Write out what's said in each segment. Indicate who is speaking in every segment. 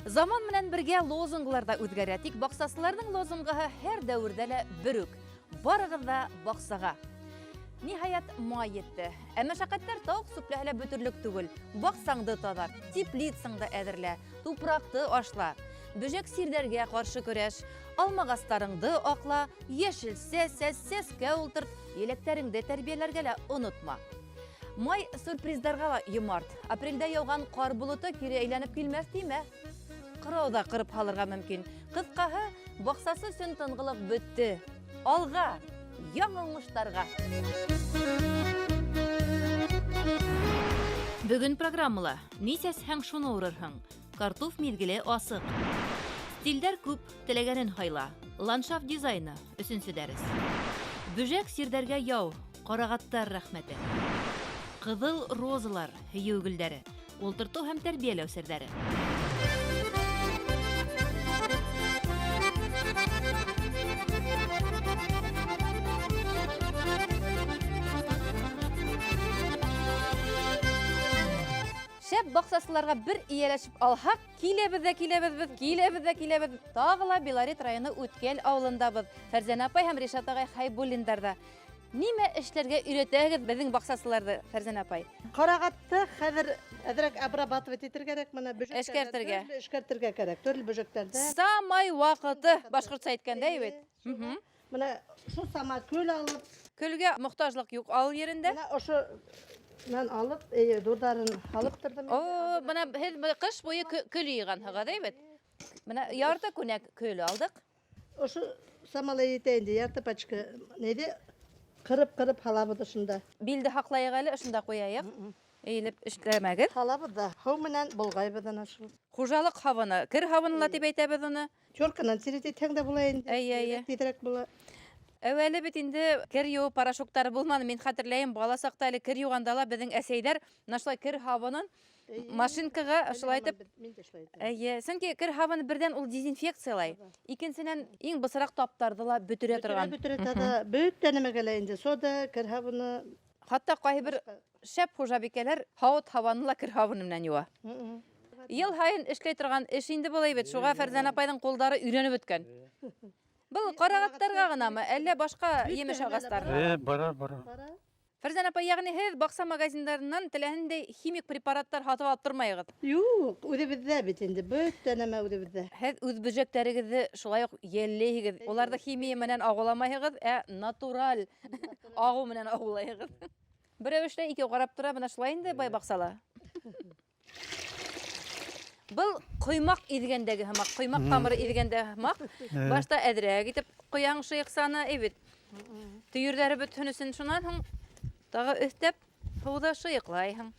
Speaker 1: Заман менән бергә лозунглар да үҙгәрә, тик баҡсасыларҙың лозунгыһы һәр дәүерҙә лә бер үк. Барығыҙ ҙа баҡсаға. Ниһайәт, май етте. Ә мәшәҡәттәр тауыҡ сүпләһә лә бөтөрлөк түгел. Баҡсаңды таҙарт, теплицаңды әҙерлә, тупраҡты ашла. Бөжәк сирҙәргә ҡаршы көрәш, алмағастарыңды аҡла, йәшелсә сәс, сәскә ултырт, еләктәреңде тәрбиәләргә лә онотма. Май сюрприздарға ла йомарт. Апрелдә яуған ҡар болото кире әйләнеп килмәҫ тимә. Ҡырау ҙа ҡырып һалырға мөмкин. Ҡыҫҡаһы, баҡсасы өсөн тынғылыҡ бөттө. Алға, яңы уңыштарға! Бөгөн программала ни сәсһәң шуны урырһың. Картуф миҙгеле асыҡ. Стилдәр күп, теләгәнен һайла. Ландшафт дизайны, өсөнсө дәрес. Бөжәк сирҙәргә яу, ҡарағаттар рәхмәте. Ҡыҙыл розалар, һөйөү гөлдәре. Ултыртыу һәм тәрбиәләү серҙәре. Шәп баҡсасыларға бер эйәләшеп алһаҡ, киләбеҙ ҙә киләбеҙ беҙ, киләбеҙ ҙә киләбеҙ. Тағы ла Белорет районы Үткәл ауылындабыҙ. Фәрзәнә апай һәм Ришат ағай Хәйбуллиндарҙа. Нимә эшләргә өйрәтәһегеҙ беҙҙең баҡсасыларҙы, Фәрзәнә апай?
Speaker 2: Ҡарағатты хәҙер әҙерәк обрабатывать итергә кәрәк, мына бөжәктәрҙән
Speaker 1: Эшкәртергә.
Speaker 2: төрлө эшкәртергә кәрәк, төрлө бөжәктәрҙән.
Speaker 1: Самай ваҡыты, башҡортса әйткәндә бит.
Speaker 2: Мына шул сама көл алып.
Speaker 1: Көлгә мохтажлыҡ юҡ ауыл ерендә.
Speaker 2: Мына ошо менән алып, эйе, ҙурҙарын һалып торҙом.
Speaker 1: О, мына һеҙ ҡыш буйы көл йыйғанһығыҙ, әй бит? Мына ярты күнәк көл алдыҡ.
Speaker 2: Ошо самала етә инде, ярты пачка. Нейҙе ҡырып-ҡырып һалабыҙ ошонда.
Speaker 1: Билде һаҡлайыҡ әле, ошонда ҡуяйыҡ. Эйелеп эшләмәгеҙ.
Speaker 2: Һалабыҙ ҙа, һыу менән болғайбыҙ ана шул.
Speaker 1: Хужалыҡ һабыны, кер һабыны ла тип әйтәбеҙ уны.
Speaker 2: Терканан тире итһәң дә була инде.
Speaker 1: Әйе, әйе.
Speaker 2: Тиҙерәк була.
Speaker 1: Әүәле бит инде кер йыуыу порошоктары булманы. Мин хәтерләйем, бала саҡта әле кер йыуғанда ла беҙҙең әсәйҙәр мына шулай кер һабынын машинкаға ошолай итеп.
Speaker 2: Мин дә шулай итәм.
Speaker 1: Әйе, сөнки кер һабыны берҙән ул дезинфекциялай, икенсенән иң бысраҡ таптарҙы ла бөтөрә торған.
Speaker 2: Бөтөрә, бөтөрә, таҙа. Бөтә нәмәгә лә инде сода, кер һабыны.
Speaker 1: Хатта ҡайһы бер шәп хужабикәләр һауыт һабаны ла кер һабыны менән йыуа. Йыл һайын эшләй торған эш инде был әйбет. Шуға Фәрзәнә апайҙың ҡулдары өйрәнеп бөткән. Был ҡарағаттарға ғынамы, әллә башҡа емеш ағастарына?
Speaker 3: Бара, бара.
Speaker 1: Фәрзәнә апай, йәғни һеҙ баҡса магазиндарынан теләһендәй химик препараттар һатып алып тормайығыҙ?
Speaker 2: Юҡ, үҙебеҙҙә бит инде, бөтә нәмә үҙебеҙҙә.
Speaker 1: Һеҙ үҙ бөжәктәрегеҙҙе шулай уҡ йәлләйһегеҙ. Уларҙы химия менән ағыуламайһығыҙ, ә натураль ағыу менән ағыулайһығыҙ. Берәү эшләй, икәү ҡарап тора, бына шулай инде бай баҡсала. Был ҡоймаҡ иҙгәндәге һымаҡ, ҡоймаҡ ҡамыры иҙгәндәге һымаҡ. Башта әҙерәк итеп ҡояң шыйыҡсаны, әй бит. Төйөрҙәре бөтһөн өсөн шунан һуң тағы өҫтәп һыуҙа шыйыҡлайһың.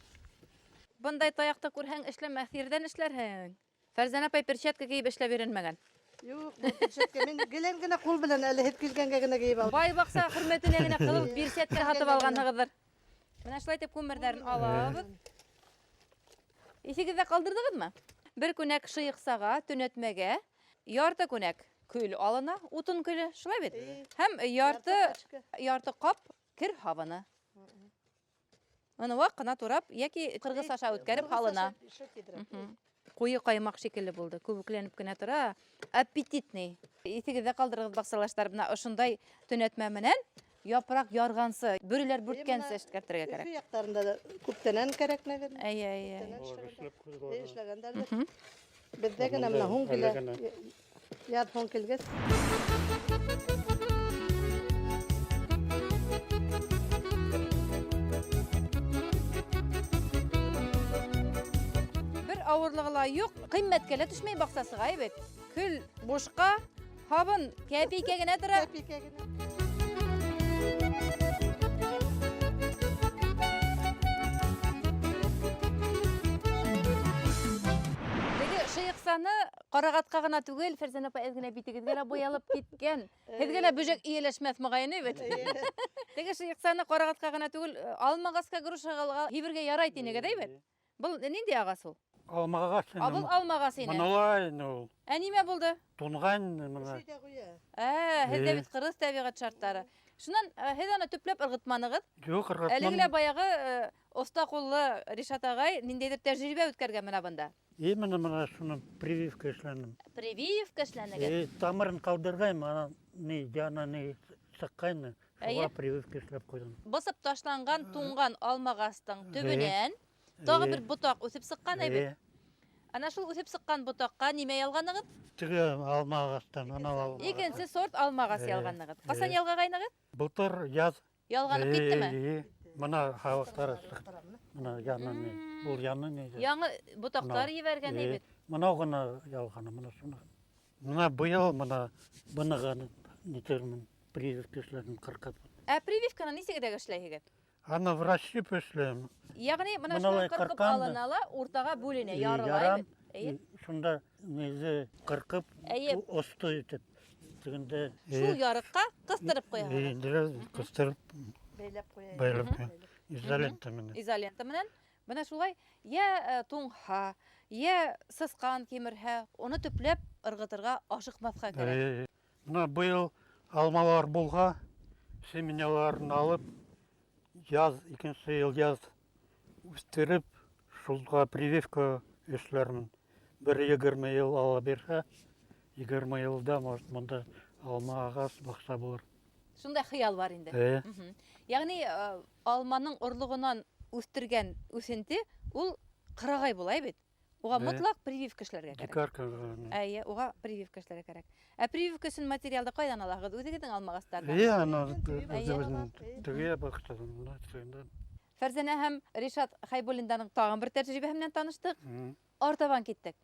Speaker 1: Бындай таяҡты күрһәң, эшләмәҫ ерҙән эшләрһең. Фәрзәнә апай перчатка кейеп эшләп өйрәнмәгән.
Speaker 2: Юҡ, был перчатка мин гелән генә ҡул белән әле һеҙ килгәнгә генә кейеп алдым.
Speaker 1: Бай баҡса хөрмәтенә генә ҡыҙыл перчатка һатып алғанһығыҙҙыр. Бына шулай итеп күмерҙәрен алабыҙ. Иҫегеҙҙә ҡалдырҙығыҙмы? Бер күнәк шыйыҡсаға, төнәтмәгә, ярты күнәк көл алына, утын көлө, шулай бит? Һәм ярты ҡап кер һабыны. Уны ваҡ ҡына турап, йәки ҡырғыс аша үткәреп һалына. Ҡуйы ҡаймаҡ шикелле булды, күбекләнеп кенә тора. Аппетитный. Иҫегеҙҙә ҡалдырығыҙ, баҡсалаштар, бына ошондай төнәтмә менән япраҡ ярғансы, бөрөләр бүрткәнсе эшкәртергә кәрәк.
Speaker 2: Өфө яҡтарында да күптәнән кәрәк, наверное.
Speaker 1: Әйе, әйе.
Speaker 2: Күптәнән эшләгәндәр. Беҙҙә генә бына һуң килә. Яҙ һуң килгәс.
Speaker 1: Бер ауырлығы ла юҡ, ҡиммәткә лә төшмәй баҡсасыға, әй бит. Көл бушҡа, һабын кәпейкә генә тора.
Speaker 2: Кәпейкә генә.
Speaker 1: Теге шыйыҡсаны ҡарағатҡа ғына түгел, Фәрзәнә апай әҙ генә битегеҙгә лә буялып киткән. Һеҙгә лә бөжәк эйәләшмәҫ моғайын, әй бит. Теге шыйыҡсаны ҡарағатҡа ғына түгел, алмағасҡа, грушаға һибергә ярай тинегеҙ, әй бит. Был ниндәй ағас ул?
Speaker 3: Алма ағас ине.
Speaker 1: А был алма ағас ине.
Speaker 3: Мынала ине ул.
Speaker 1: Ә нимә булды?
Speaker 3: Тунған ине мына.
Speaker 2: Өйҙә ҡуя.
Speaker 1: Һеҙҙә бит ҡырыҫ тәбиғәт шарттары. Шунан, һеҙ аны төпләп ырғытманығыҙ?
Speaker 3: Юҡ, ырғытманым.
Speaker 1: Әлеге лә баяғы, оҫта ҡуллы Ришат ағай ниндәйҙер тәжрибә үткәргән менә бында.
Speaker 3: Именно мына шуны прививка эшләнем.
Speaker 1: Прививка эшләнегеҙ.
Speaker 3: Тамырын ҡалдырғайным, ана ни, яна ни сыҡҡайны,
Speaker 1: Әйе.
Speaker 3: шуға прививка эшләп ҡуйҙым.
Speaker 1: Бысып ташланған туңған алмағастың төбөнән тағы бер ботаҡ үҫеп сыҡҡан әйбит. Ана шул үҫеп сыҡҡан ботаҡҡа нимә ялғанығыҙ?
Speaker 3: Теге алма ағастан, анау алма.
Speaker 1: Икенсе сорт алмағас ялғанығыҙ. Ҡасан ялғағайнығыҙ?
Speaker 3: Былтыр яҙ.
Speaker 1: Ялғанып киттеме?
Speaker 3: Мына һабаҡтары сыҡты. Мына яны ни, был яны ни.
Speaker 1: Яңы ботаҡтар ебәргән әйбит.
Speaker 3: Мынау ғына ялғаны, мына шуны. Мына быйыл мына быны ғына нитермен, прививка эшләнем ҡырҡып.
Speaker 1: Ә прививканы нисек итеп эшләйһегеҙ?
Speaker 3: Аны вращып эшләйем.
Speaker 1: Ягъни мына
Speaker 3: Мыналай
Speaker 1: шуны ҡырҡып
Speaker 3: ҡырҡан да.
Speaker 1: алына ла, уртаға бүленә, ярыла
Speaker 3: Ярам.
Speaker 1: бит. Әйе.
Speaker 3: Шунда низе ҡырҡып,
Speaker 1: Әйе.
Speaker 3: осто итеп. Тегендә
Speaker 1: Шул ярыҡҡа ҡыҫтырып ҡуяһығыҙ.
Speaker 3: Ҡыҫтырып
Speaker 2: Бәйләп ҡуяйым.
Speaker 3: Бәйләп ҡуям. Изолента менән.
Speaker 1: Изолента менән. Бына шулай йә туңһа, йә сысҡан кимерһә, уны төпләп ырғытырға ашыҡмаҫҡа кәрәк.
Speaker 3: Бына быйыл алмалар булһа, семеняларын алып, яҙ, икенсе йыл яҙ үҫтереп, шулға прививка эшләрмен. Бер 20 йыл ала бирһә, 20 йылда, может, бында алма ағас баҡса булыр.
Speaker 1: Шундай хыял бар инде. Ягъни алманың орлоғонан үҫтергән үҫенте ул ҡырағай була бит. Уға мотлаҡ прививка эшләргә кәрәк.
Speaker 3: Дикарка.
Speaker 1: Әйе, уға прививка эшләргә кәрәк. Ә прививка өсөн материалды ҡайҙан алаһығыҙ? Үҙегеҙҙең алмағастарҙан?
Speaker 3: Эйе, ана үҙебеҙҙең теге баҡсадан, мына тегендән.
Speaker 1: Фәрзәнә һәм Ришат Хәйбуллиндарҙың тағын бер тәжрибәһе менән таныштыҡ. Артабан киттек.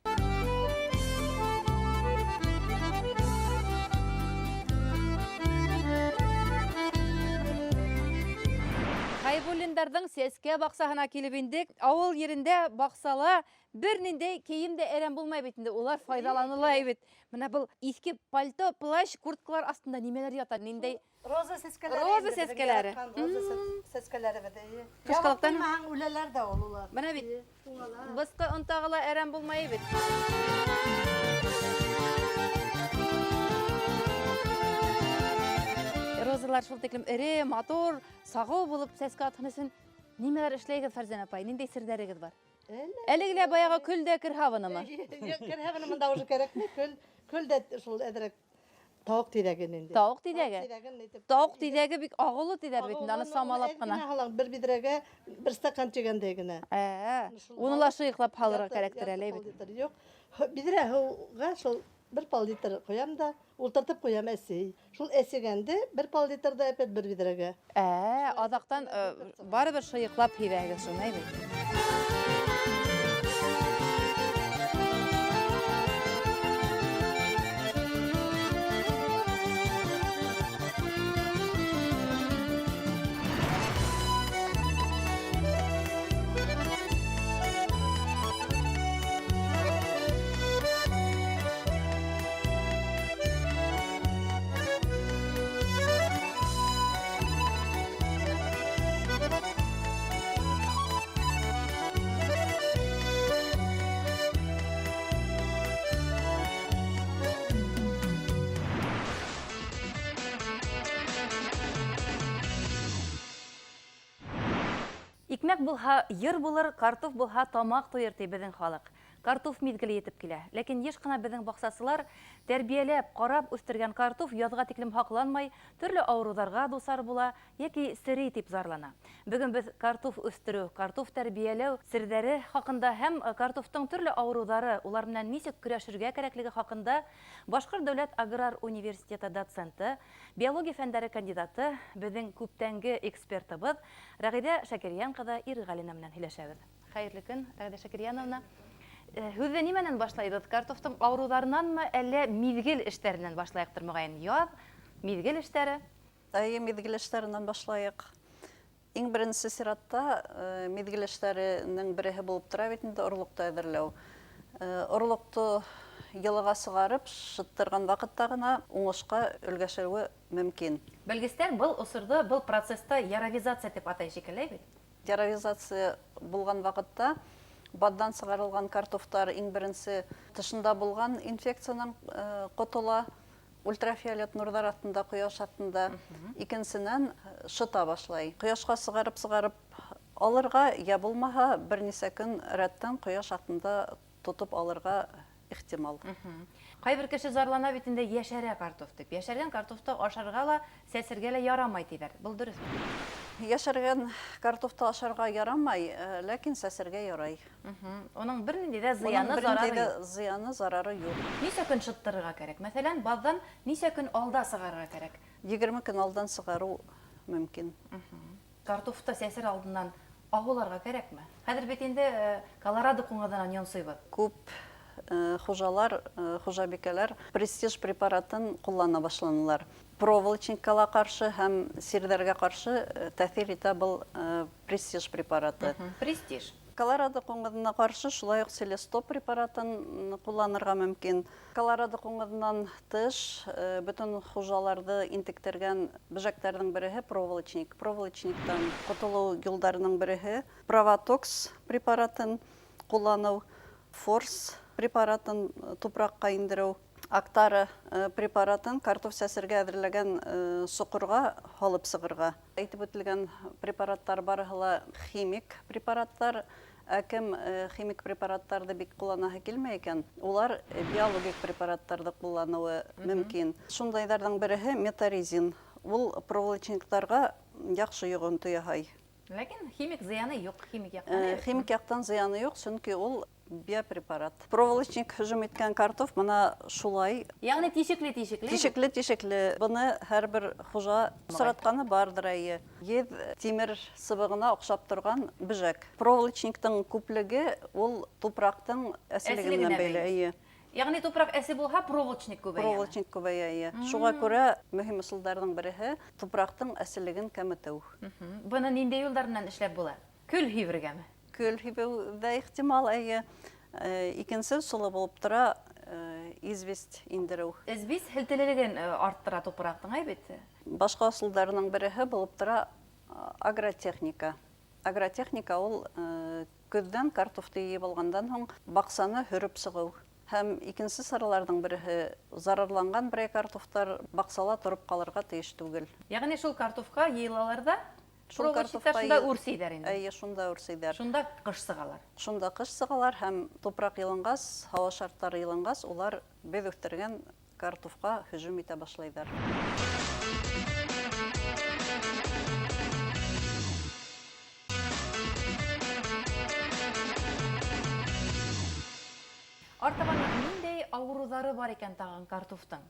Speaker 1: Хәйбуллиндарҙың сәскә баҡсаһына килеп индек. Ауыл ерендә баҡсала бер ниндәй кейем дә әрәм булмай бит инде. Улар файҙаланыла бит. Мына был иҫке пальто, плащ, курткалар аҫтында нимәләр ята? Ниндәй
Speaker 2: Роза сәскәләре
Speaker 1: Роза
Speaker 2: инде, беҙҙең
Speaker 1: сәскәләре.
Speaker 2: яратҡан роза сәскәләре беҙ, эйе.
Speaker 1: Ҡышҡалыҡтан
Speaker 2: Ябыҡ булмаһаң, үләләр ҙә ул улар.
Speaker 1: Бына бит.
Speaker 2: Эйе, туңалар.
Speaker 1: Бысҡы онтағы ла әрәм булмай бит. Розалар шул тиклем эре, матур, сағыу булып сәскә атһын өсөн нимәләр эшләйһегеҙ, Фәрзәнә апай? Ниндәй серҙәрегеҙ бар?
Speaker 2: Әле
Speaker 1: Әле генә баяғы көл дә кер һабынымы?
Speaker 2: Юҡ, кер һабыны бында уже кәрәкмәй. Көл дә шул әҙерәк тауыҡ тиҙәген инде.
Speaker 1: Тауыҡ тиҙәге?
Speaker 2: Тауыҡ тиҙәген итеп.
Speaker 1: Тауыҡ тиҙәге бик ағыулы тиҙәр бит инде, аны
Speaker 2: Ағыулы,
Speaker 1: самалап
Speaker 2: әҙ
Speaker 1: ҡына.
Speaker 2: генә һалаң, бер биҙрәгә бер стакан тигәндәй генә. Шул
Speaker 1: Уны ла шыйыҡлап һалырға кәрәктер
Speaker 2: ярты
Speaker 1: әле
Speaker 2: пол
Speaker 1: бит.
Speaker 2: литр. Юҡ, биҙрә һыуға шул бер пол литр ҡуям да, ултыртып ҡуям әсей. Шул әсегәнде бер пол литр да опять бер биҙрәгә.
Speaker 1: Аҙаҡтан барыбер шыйыҡлап һибәгеҙ шуны, бит. Икмәк булһа, йыр булыр, картоф булһа, тамаҡ туйыр ти беҙҙең халыҡ. Картоф миҙгеле етеп килә. Ләкин йыш ҡына беҙҙең баҡсасылар тәрбиәләп, ҡарап үҫтергән картоф яҙға тиклем һаҡланмай, төрлө ауырыуҙарға дусар була йәки серей тип зарлана. Бөгөн беҙ картоф үҫтереү, картоф тәрбиәләү серҙәре хаҡында һәм картофтың төрлө ауырыуҙары, улар менән нисек көрәшергә кәрәклеге хаҡында Башҡорт дәүләт аграр университеты доценты, биология фәндәре кандидаты, беҙҙең күптәнге экспертыбыҙ Рәғиҙә Шәкәрйән ҡыҙы Ирғәлина менән һөйләшәбеҙ. Хәйерле көн, Рәғиҙә Шәкәрйәновна. Һүҙҙе нимәнән башлайбыҙ? Картофтың ауырыуҙарынанмы, әллә миҙгел эштәренән башлайыҡтыр моғайын? Яҙ, миҙгел эштәре.
Speaker 4: Әйе, миҙгел эштәренән башлайыҡ. Иң беренсе сиратта миҙгел эштәренең береһе булып тора бит инде орлоҡто әҙерләү. Орлоҡто йылыға сығарып, шыттырған ваҡытта ғына уңышҡа өлгәшеүе мөмкин.
Speaker 1: Белгестәр был осорҙо, был процесста яровизация тип атай шикелле бит?
Speaker 4: Яровизация булған ваҡытта баддан сығарылған картофтар иң беренсе тышында булған инфекциянан ҡотола, ультрафиолет нурҙар аҫтында, ҡояш аҫтында. Икенсенән шыта башлай. Ҡояшҡа сығарып-сығарып алырға, я булмаһа, бер нисә көн рәттән ҡояш аҫтында тотоп алырға ихтимал.
Speaker 1: Ҡайбер кеше зарлана бит инде йәшәрә картоф тип. Йәшәргән картофты ашарға ла, сәсергә лә ярамай тиҙәр. Был дөрөҫмө?
Speaker 4: Йәшәргән картофты ашарға ярамай, ләкин сәсергә ярай.
Speaker 1: Уның бер ниндәй ҙә зыяны, зарары юҡ.
Speaker 4: Зыяны, зарары юҡ.
Speaker 1: Нисә көн шыттырырға кәрәк? Мәҫәлән, баҙҙан нисә көн алда сығарырға кәрәк?
Speaker 4: 20 көн алдан сығарыу мөмкин.
Speaker 1: Картофты сәсер алдынан ағыуларға кәрәкме? Хәҙер бит инде колорадо ҡуңыҙынан йонсойбоҙ.
Speaker 4: Күп хужалар, хужабикәләр престиж препаратын ҡуллана башланылар. Проволочникала ҡаршы һәм сирҙәргә ҡаршы тәьҫир итә был престиж препараты.
Speaker 1: Престиж.
Speaker 4: Колорадо ҡуңыҙына ҡаршы шулай уҡ селесто препаратын ҡулланырға мөмкин. Колорадо ҡуңыҙынан тыш бөтөн хужаларҙы интектергән бөжәктәрҙең береһе проволочник. Проволочниктан ҡотолоу юлдарының береһе провотокс препаратын ҡулланыу, форс препаратын тупраҡҡа индереү, Актара препаратын картоф сәсергә әҙерләгән соҡорға һалып сығырға. Әйтеп үтелгән препараттар барыһы ла химик препараттар. Ә кем химик препараттарҙы бик ҡулланаһы килмәй икән, улар биологик препараттарҙы ҡулланыуы мөмкин. Шундайҙарҙың береһе метаризин. Ул проволочниктарға яҡшы йоғонто яһай.
Speaker 1: Ләкин химик зыяны юҡ, химик яҡтан.
Speaker 4: Химик яҡтан зыяны юҡ, сөнки ул биопрепарат. Проволочник һөжүм иткән картоф мына шулай.
Speaker 1: Ягъни тишекле-тишекле.
Speaker 4: Тишекле-тишекле. Быны һәр бер хужа осратҡаны барҙыр әйе. Еҙ тимер сыбығына оҡшап торған бөжәк. Проволочниктың күплеге ул тупраҡтың әселеге менән бәйле, әйе.
Speaker 1: Ягъни тупраҡ әсе булһа, проволочник күбәйә.
Speaker 4: Проволочник күбәйә, әйе. Шуға күрә мөһим ысулдарҙың береһе тупраҡтың әселеген кәметеү.
Speaker 1: Быны ниндәй юлдар менән эшләп була? Көл һибергәме?
Speaker 4: Көл һибеү ҙә ихтимал, әйе. Икенсе ысулы булып тора известь индереү.
Speaker 1: Известь һелтелелеген арттыра тупраҡтың, әй бит?
Speaker 4: Башҡа ысулдарының береһе булып тора агротехника. Агротехника ул көҙҙән картофты йыйып алғандан һуң баҡсаны һөрөп сығыу. Һәм икенсе сараларҙың береһе зарарланған берәй картофтар баҡсала тороп ҡалырға тейеш түгел.
Speaker 1: Ягъни шул картофҡа йыйылалар ҙа,
Speaker 4: шул картофҡа
Speaker 1: шунда үрсейҙәр инде.
Speaker 4: Эйе, шунда үрсейҙәр.
Speaker 1: Шунда ҡыш сығалар.
Speaker 4: Шунда ҡыш сығалар һәм тупраҡ йылынғас, һауа шарттары йылынғас, улар беҙ үҫтергән картофҡа һөжүм итә башлайҙар.
Speaker 1: Артабан ниндәй ауырыуҙары бар икән тағын картофтың?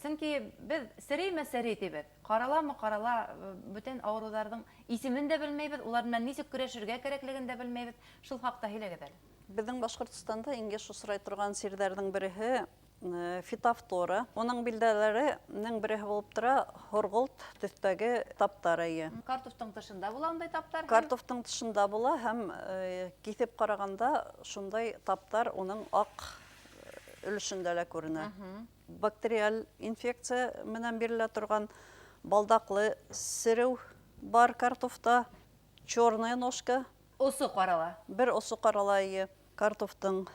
Speaker 1: Сөнки беҙ серейме серей тибеҙ, ҡараламы ҡарала, бүтән ауырыуҙарҙың исемен дә белмәйбеҙ, улар менән нисек көрәшергә кәрәклеген дә белмәйбеҙ. Шул хаҡта һөйләгеҙ әле.
Speaker 4: Беҙҙең Башҡортостанда иң йыш осрай торған сирҙәрҙең береһе фитофтора. Уның билдәләренең береһе булып тора һорғолт төҫтәге таптар, әйе.
Speaker 1: Картофтың тышында була ундай таптар?
Speaker 4: Картофтың тышында була һәм киҫеп ҡарағанда шундай таптар уның аҡ өлөшөндә лә күренә. Бактериаль инфекция менән бирелә торған балдаҡлы сереү бар картофта, черная ножка.
Speaker 1: Осо ҡарала.
Speaker 4: Бер осо ҡарала, әйе. Картофтың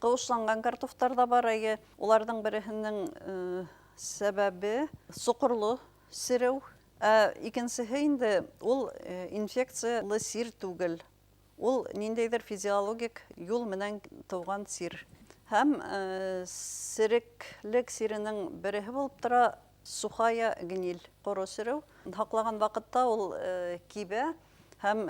Speaker 4: ҡыуышланған картофтар ҙа бар, әйе. Уларҙың береһенең сәбәбе соҡорло сереү. Ә икенсеһе инде ул инфекциялы сир түгел. Ул ниндәйҙер физиологик юл менән тыуған сир. Һәм сереклек сиренең береһе булып тора сухая гниль, ҡоро сереү. Һаҡлаған ваҡытта ул кибә һәм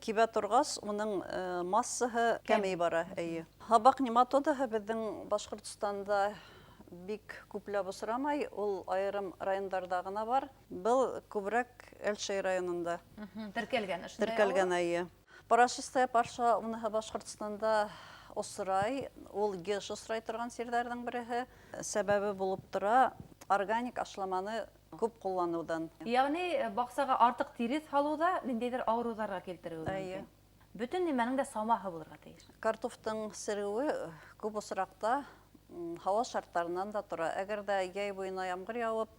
Speaker 4: кибә торғас уның массаһы кәмей бара, әйе. Һабаҡ нематодаһы беҙҙең Башҡортостанда бик күпләп осрамай, ул айырым райондарҙа ғына бар. Был күберәк Әлшәй районында.
Speaker 1: Теркәлгән ошондай
Speaker 4: Теркәлгән,
Speaker 1: ауыл?
Speaker 4: әйе. Парашистая парша уныһы Башҡортостанда осрай, ул йыш осрай торған сирҙәрҙең береһе. Сәбәбе булып тора органик ашламаны күп ҡулланыуҙан.
Speaker 1: Ягъни баҡсаға артыҡ тиреҫ һалыу ҙа ниндәйҙер ауырыуҙарға килтереүе
Speaker 4: Әйе.
Speaker 1: мөмкин. Бөтөн нимәнең дә самаһы булырға тейеш.
Speaker 4: Картофтың сереүе күп осраҡта һауа шарттарынан да тора. Әгәр ҙә йәй буйына ямғыр яуып,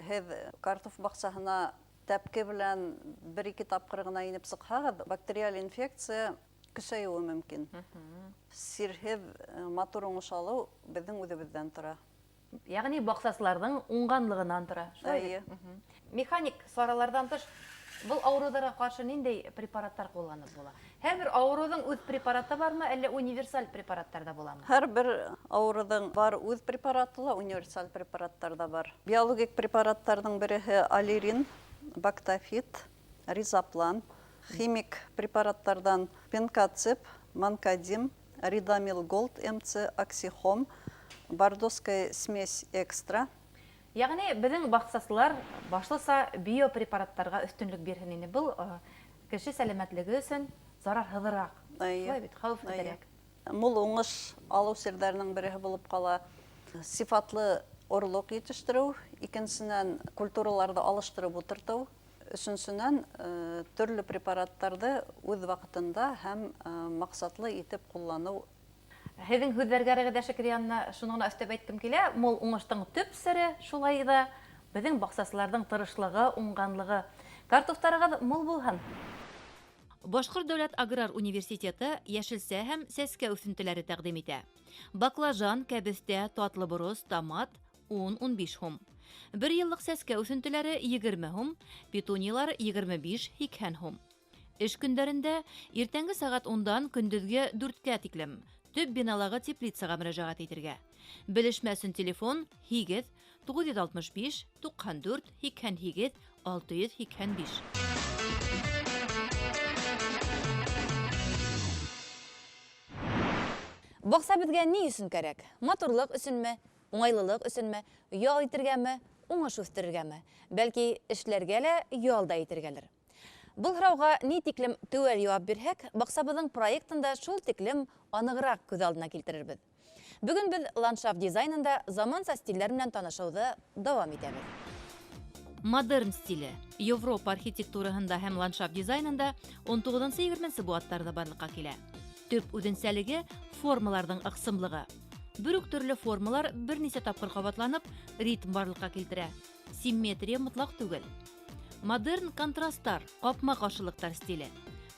Speaker 4: һеҙ картоф баҡсаһына тәпке белән бер-ике тапҡыр ғына инеп сыҡһағыҙ, бактериаль инфекция көсәйеүе мөмкин. Сирһеҙ матур уңыш алыу беҙҙең үҙебеҙҙән тора.
Speaker 1: Ягъни баҡсасыларҙың уңғанлығынан тора. Шулай бит?
Speaker 4: Әйе.
Speaker 1: Механик сараларҙан тыш, был ауырыуҙарға ҡаршы ниндәй препараттар ҡулланып була? Һәр бер ауырыуҙың үҙ препараты бармы, әллә универсаль препараттар ҙа буламы?
Speaker 4: Һәр бер ауырыуҙың бар үҙ препараты ла, универсаль препараттар ҙа бар. Биологик препараттарҙың береһе алирин, бактофит, ризоплан. Химик препараттарҙан пенкацип, манкадим, ридамил голд МЦ, оксихом, бордоская смесь экстра.
Speaker 1: Ягъни беҙҙең баҡсасылар башлыса биопрепараттарға өҫтөнлөк бирһен ине. Был кеше сәләмәтлеге өсөн зарарһыҙыраҡ. Шулай бит, хәүефһеҙерәк.
Speaker 4: Мул уңыш алыу серҙәренең береһе булып ҡала сифатлы орлоҡ етештереү, икенсенән культураларҙы алыштырып ултыртыу, өсөнсөнән төрлө препараттарҙы үҙ ваҡытында һәм маҡсатлы итеп ҡулланыу.
Speaker 1: Һеҙҙең һүҙҙәргә Рәғиҙә Шәкриянна шуны ғына өҫтәп әйткем килә, мул уңыштың төп сере шулай ҙа беҙҙең баҡсасыларҙың тырышлығы, уңғанлығы. Картуфтарығыҙ мул булһын. Башҡорт дәүләт аграр университеты йәшелсә һәм сәскә үҫентеләре тәҡдим итә. Баклажан, кәбеҫтә, татлы борос, томат ун-ун биш һум. Бер йыллыҡ сәскә үҫентеләре егерме һум, петуниялар егерме биш-һикһән һум. Эш көндәрендә иртәнге сәғәт ундан көндөҙгө дүрткә тиклем төп биналағы теплицаға мөрәжәғәт итергә. Белешмә өсөн телефон һигеҙ, туғыҙ йөҙ алтмыш биш, туҡһан дүрт, һикһән һигеҙ, алты йөҙ һикһән биш. Баҡса беҙгә ни өсөн кәрәк? Матурлыҡ өсөнмө, уңайлылыҡ өсөнмө, ял итергәме, уңыш үҫтерергәме? Бәлки эшләргә лә, ял да итергәлер. Был һорауға ни тиклем теүәл яуап бирһәк, баҡсабыҙҙың проектын да шул тиклем анығыраҡ күҙ алдына килтерербеҙ. Бөгөн беҙ ландшафт дизайнында заманса стилдәр менән танышыуҙы дауам итәбеҙ. Модерн стиле Европа архитектураһында һәм ландшафт дизайнында ун туғыҙынсы егерменсе быуаттарҙа барлыҡҡа килә. Төп үҙенсәлеге формаларҙың ыҡсымлығы. Бер үк төрлө формалар бер нисә тапҡыр ҡабатланып, ритм барлыҡҡа килтерә. Симметрия мотлаҡ түгел. Модерн контрасттар, ҡапма-ҡаршылыҡтар стиле.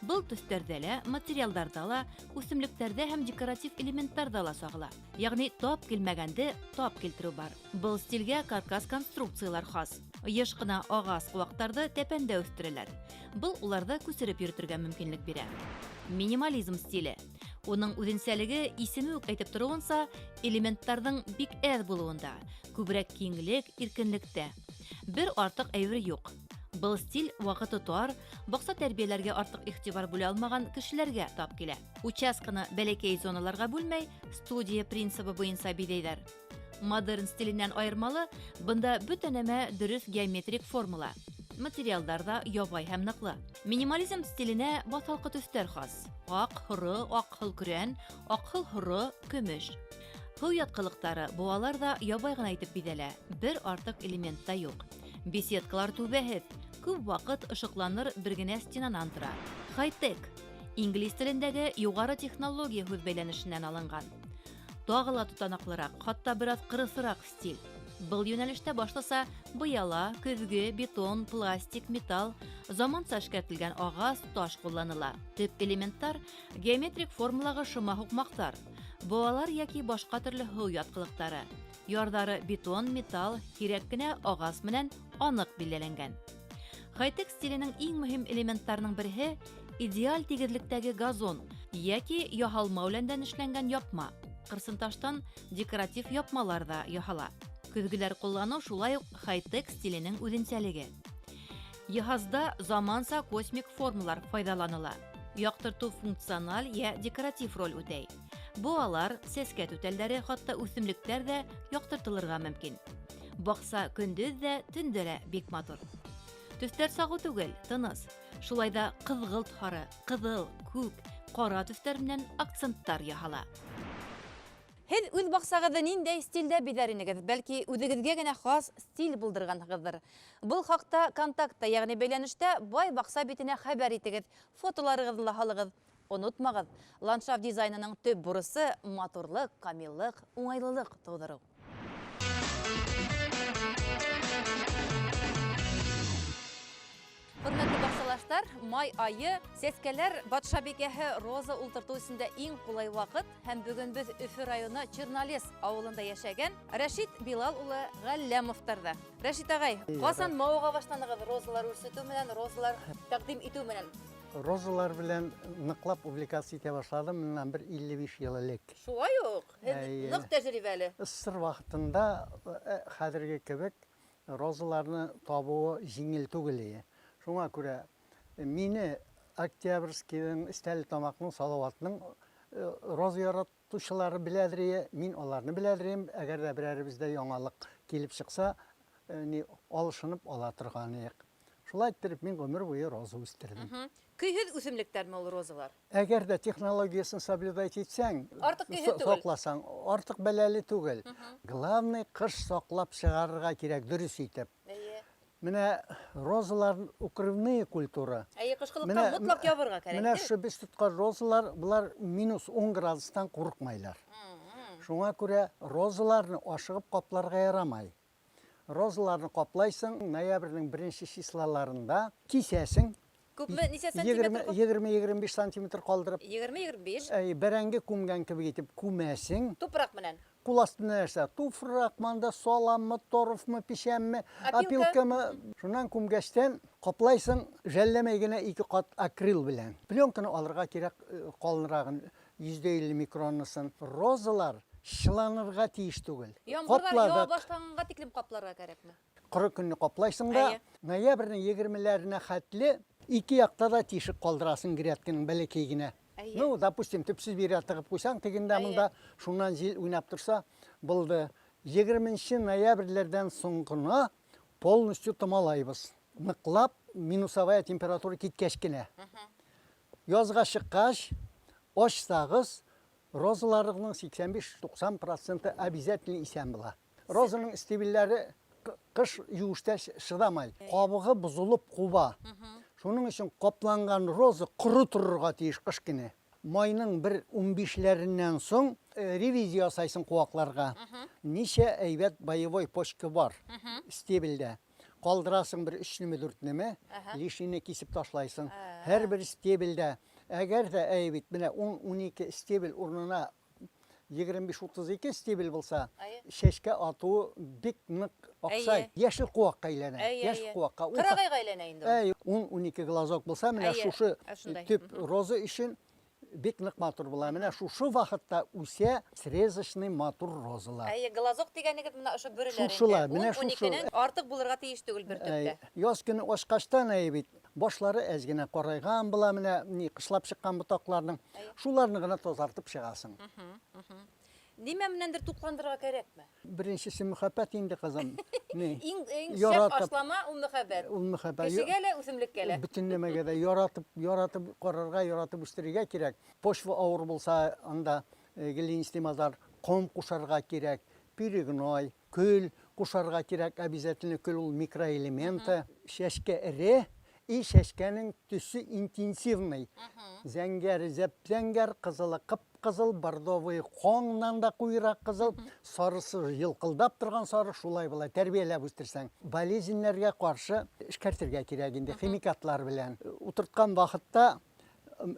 Speaker 1: Был төҫтәрҙә лә, материалдарҙа ла, үҫемлектәрҙә һәм декоратив элементтарҙа ла сағыла. Ягъни тап килмәгәнде тап килтереү бар. Был стилгә каркас конструкциялар хас. Йыш ҡына ағас ҡыуаҡтарҙы тәпәндә үҫтерәләр. Был уларҙы күсереп йөрөтөргә мөмкинлек бирә. Минимализм стиле. Уның үҙенсәлеге исеме үк әйтеп тороуынса, элементтарҙың бик әҙ булыуында, күберәк киңлек, иркенлектә. Бер артыҡ әйбер юҡ. Был стиль ваҡыты тар, баҡса тәрбиәләргә артыҡ иғтибар бүлә алмаған кешеләргә тап килә. Участканы бәләкәй зоналарға бүлмәй, студия принцибы буйынса биҙәйҙәр. Модерн стиленән айырмалы, бында бөтә нәмә дөрөҫ геометрик формула. Материалдар ҙа ябай һәм ныҡлы. Минимализм стиленә баҫалҡы төҫтәр хас. Аҡ, һоро, аҡһыл көрән, аҡһыл һоро, көмөш. Һыу ятҡылыҡтары, быуалар ҙа ябай ғына итеп биҙәлә, бер артыҡ элемент та юҡ. Беседкалар түбәһеҙ, күп ваҡыт ышыҡланыр бер генә стенанан тора. Хай-тек инглиз телендәге юғары технология һүҙ бәйләнешенән алынған. Тағы ла тотанаҡлыраҡ, хатта бер аҙ ҡырыҫыраҡ стиль. Был йүнәлештә башлыса быяла, көҙгө, бетон, пластик, металл, заманса эшкәртелгән ағас, таш ҡулланыла. Төп элементтар геометрик формалағы шыма һуҡмаҡтар, быуалар йәки башҡа төрлө һыу ятҡылыҡтары. Ярҙары бетон, металл, һирәк кенә ағас менән аныҡ билдәләнгән. Хай-тек стиленең иң мөһим элементтарының береһе идеаль тигеҙлектәге газон йәки яһалма үләндән эшләнгән япма. Ҡырсынташтан декоратив япмалар ҙа яһала. Көҙгөләр ҡулланыу шулай уҡ хай-тек стиленең үҙенсәлеге. Йыһазда заманса космик формалар файҙаланыла. Яҡтыртыу функциональ йә декоратив роль үтәй. Быуалар, сәскә түтәлдәре, хатта үҫемлектәр ҙә яҡтыртылырға мөмкин. Баҡса көндөҙ ҙә, төндә лә бик матур. Төҫтәр сағыу түгел, тыныс. Шулай ҙа ҡыҙғылт һары, ҡыҙыл, күк, ҡара төҫтәр менән акценттар яһала. Һеҙ үҙ баҡсағыҙҙы ниндәй стилдә биҙәр инегеҙ? Бәлки үҙегеҙгә генә хас стиль булдырғанһығыҙҙыр. Был хаҡта контактта, йәғни бәйләнештә Бай баҡса битенә хәбәр итегеҙ, фотоларығыҙҙы ла һалығыҙ. Онотмағыҙ, ландшафт дизайнының төп бурысы матурлыҡ, камиллыҡ, уңайлылыҡ тыуҙырыу. Хөрмәтле баҡсалаштар, май айы сәскәләр батшабикәһе роза ултыртыу өсөн дә иң ҡулай ваҡыт. Һәм бөгөн беҙ Өфө районы Чернолес ауылында йәшәгән Рәшит Билал улы Ғәлләмовтарҙа. Рәшит ағай, ҡасан мауыға башланығыҙ розалар үрсетеү менән, розалар тәҡдим итеү менән?
Speaker 5: Розалар белән ныклап увлекаться итә башладым моннан бер 55 ел элек.
Speaker 1: Шулай ук? Һеҙ
Speaker 5: Әйе.
Speaker 1: ныҡ тәжрибәле.
Speaker 5: СССР вакытында хәзерге кебек розаларны табуы җиңел түгел иде. Шуңа күрә мине Октябрьскийның, Стәрлетамакның, Салаватның роза яратучылары беләдер ие, мин аларны беләдер идем. Әгәр дә берәребездә яңалык килеп чыкса, ни алышынып ала торган идек. Шулай иттереп мин гомер буе роза үстердем.
Speaker 1: Көйһеҙ үҫемлектәрме ул розалар?
Speaker 5: Әгәр дә технологиясын соблюдать итсәң,
Speaker 1: Артыҡ көйһеҙ түгел.
Speaker 5: сакласаң, артык бәләле түгел. Главный кыш саклап чыгарырга кирәк, дөрес итеп.
Speaker 1: Әйе.
Speaker 5: Менә розалар укрывные культура.
Speaker 1: Әйе, кышкылыкка мотлак ябырға кәрәк.
Speaker 5: Менә шу без тоткан розалар, булар минус 10 градустан курыкмайлар. Шуңа күрә розаларны ашыгып капларга ярамай. Розаларны каплайсың, ноябрьнең беренче числоларында кисәсең.
Speaker 1: Күпме, нисә сантиметр?
Speaker 5: 20-25 сантиметр калдырып.
Speaker 1: 20-25.
Speaker 5: Әй, бәрәңге күмгән кебек итеп күмәсең.
Speaker 1: Тупрак менән.
Speaker 5: Кул астында нәрсә? Туфрак, манда саламмы, торфмы, печәнме,
Speaker 1: Опилка.
Speaker 5: опилкамы. Шуннан күмгәчтән каплайсың, жәлләмәй генә 2 кат акрил белән. Пленканы алырга кирәк, калынрагын, 150 микроннысын. Розалар чыланырга тиеш түгел.
Speaker 1: Ямғырлар ява
Speaker 5: Капладык.
Speaker 1: башланғанға тиклем капларга кәрәкме?
Speaker 5: Коры көнне каплайсың да,
Speaker 1: Әйе.
Speaker 5: ноябрьнең 20-ләренә хәтле ике якта да тишек калдырасың грядканың бәләкәй генә.
Speaker 1: Әйе.
Speaker 5: Ну, допустим, төпсез бер тыгып куйсаң, тегендә
Speaker 1: Әйе.
Speaker 5: монда шуннан җил уйнап торса, булды. 20 ноябрьләрдән соң гына полностью томалайбыз. Ныклап минусовая температура киткәч кенә. Язга чыккач, ачсагыз, розаларның 85-90 проценты обязательно исән була. Розаның стебельләре кыш юештә чыдамай. Кабыгы бозылып куба. Шуның өчен капланган роза коры торырга тиеш кыш көне. Майның бер 15-ләреннән соң ревизия ясайсың куакларга. Ничә әйбәт боевой почка бар стебельдә. Калдырасың бер 3-неме, 4-неме, лишнийны кисеп ташлайсың. Һәрбер стебельдә, әгәр дә әйбәт менә 10-12 стебель урынына 25-32 стебель булса, чәчкә атуы бик нык аксай. Яшел куакка әйләнә. Яшел куакка.
Speaker 1: Кырагайга әйләнә инде ул.
Speaker 5: Әй, 10-12 глазок булса, менә шушы
Speaker 1: Шундай.
Speaker 5: төп роза өчен бик нык матур була. Менә шушы вакытта үсә срезочный матур розалар.
Speaker 1: Әйе, глазок дигәнегез менә ошо бөреләр инде.
Speaker 5: Шушылар, менә шушы.
Speaker 1: 10-12-нең артык булырга тиеш түгел бер төптә.
Speaker 5: Яз көне ачкачтан әй бит, башлары әз генә карайган була, менә ни кышлап чыккан ботакларның. Шуларны гына тазартып чыгасың.
Speaker 1: Нимә менәндер тукландырырга кәрәкме?
Speaker 5: Беренчесе мөхәббәт инде, кызым. Ни?
Speaker 1: Иң иң шәп
Speaker 5: Яратып.
Speaker 1: ашлама ул мөхәббәт.
Speaker 5: Ул мөхәббәт.
Speaker 1: Кешегә лә, үсемлеккә лә.
Speaker 5: Бөтен нәмәгә дә яратып, яратып карарга, яратып үстерергә кирәк. Почва авыр булса, анда глинистый мазар, ком кушарга кирәк, перегной, көл кушарга кирәк, обязательно көл ул микроэлементы. Чәчкә эре, и чәчкәнең төсе интенсивный. Зәңгәр, зәп-зәңгәр, кызылы кып-кызыл, бордовый коңнан да куйрак кызыл, сарысы елкылдап торган сары, шулай була, тәрбияләп үстерсәң. Болезньнәргә каршы эшкәртергә кирәк инде, химикатлар белән. Утырткан вакытта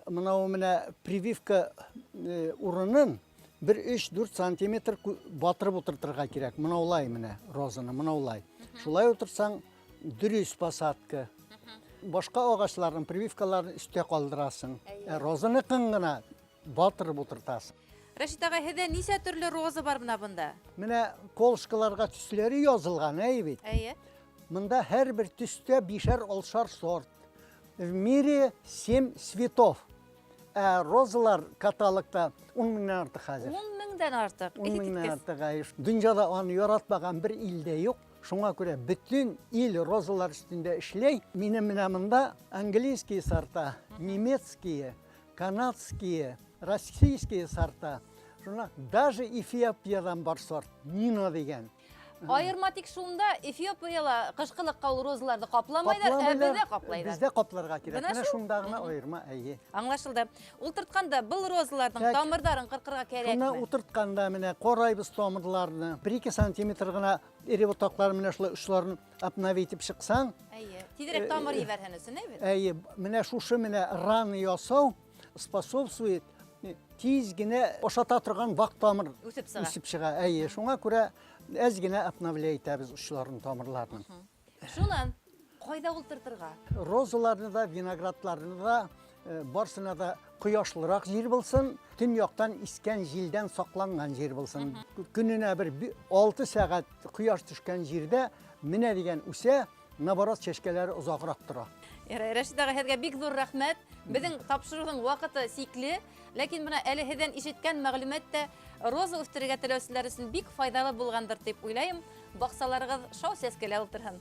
Speaker 5: мынау менә прививка урынын бер 3-4 сантиметр батырып утыртырга кирәк. Мынаулай менә розаны, мынаулай. Шулай утырсаң, дөрес посадка. Башка агачларның прививкаларын өстә калдырасың. Розаныкын гына батырып утыртасың.
Speaker 1: Рәшит агай, һеҙҙә нисә төрлө роза бар менә бында?
Speaker 5: Менә колышкаларга төсләре язылган, әй бит.
Speaker 1: Әйе.
Speaker 5: Монда һәрбер төстә бишәр-алтышар сорт. В мире 7 цветов. Ә розалар каталогта 10 меңнән артык хәзер.
Speaker 1: 10 меңдән артык.
Speaker 5: 10 меңнән артык, әй. Дөньяда аны яратмаган бер илдә юк. Шуңа күрә бөтен ил розалар өстендә эшләй. Минем менә монда английские сорта, немецкие, канадские, российские сорта. Шуңа даже Эфиопиядан бар сорт, Нино дигән.
Speaker 1: Айырма тик шунда Эфиопияла кышкылыкка ул розаларны капламайлар, ә
Speaker 5: Капламайлар.
Speaker 1: бездә каплайлар.
Speaker 5: Бездә капларга кирәк.
Speaker 1: Менә
Speaker 5: Менә
Speaker 1: шул.
Speaker 5: шунда гына айырма, әйе.
Speaker 1: Аңлашылды. Ултыртканда был розаларның
Speaker 5: Так.
Speaker 1: тамырларын кыркырга кәрәкме?
Speaker 5: Шуны утыртканда менә карайбыз тамырларны. 1-2 сантиметр гына эре ботаклары менә шулай очларын обновить итеп чыксаң,
Speaker 1: Әйе. Тизрәк тамыр җибәрһен өчен, әйбәт.
Speaker 5: Әйе, менә шушы менә раны ясау способствует тиз генә ашата торган вак тамыр
Speaker 1: Үсеп чыга.
Speaker 5: Үсеп чыга. Әйе, шуңа күрә әз генә обновлять итәбез очларын, тамырларны.
Speaker 1: Шуннан кайда ултыртырга?
Speaker 5: Розаларны да, виноградларны да Барсына да кояшлырак җир булсын, төньяктан искән җилдән сакланган җир булсын. Көненә бер 6 сәгать кояш төшкән җирдә менә дигән үсә, наоборот, чәчкәләре озаграк тора.
Speaker 1: Ярай, Рәшит ага, һеҙгә бик ҙур рәхмәт. Беҙҙең тапшырыуҙың ваҡыты сикле, ләкин бына әле һеҙҙән ишеткән мәғлүмәт тә роза үҫтерергә теләүселәр өсөн бик файҙалы булғандыр тип уйлайым. Баҡсаларығыҙ шау сәскәлә ултырһын.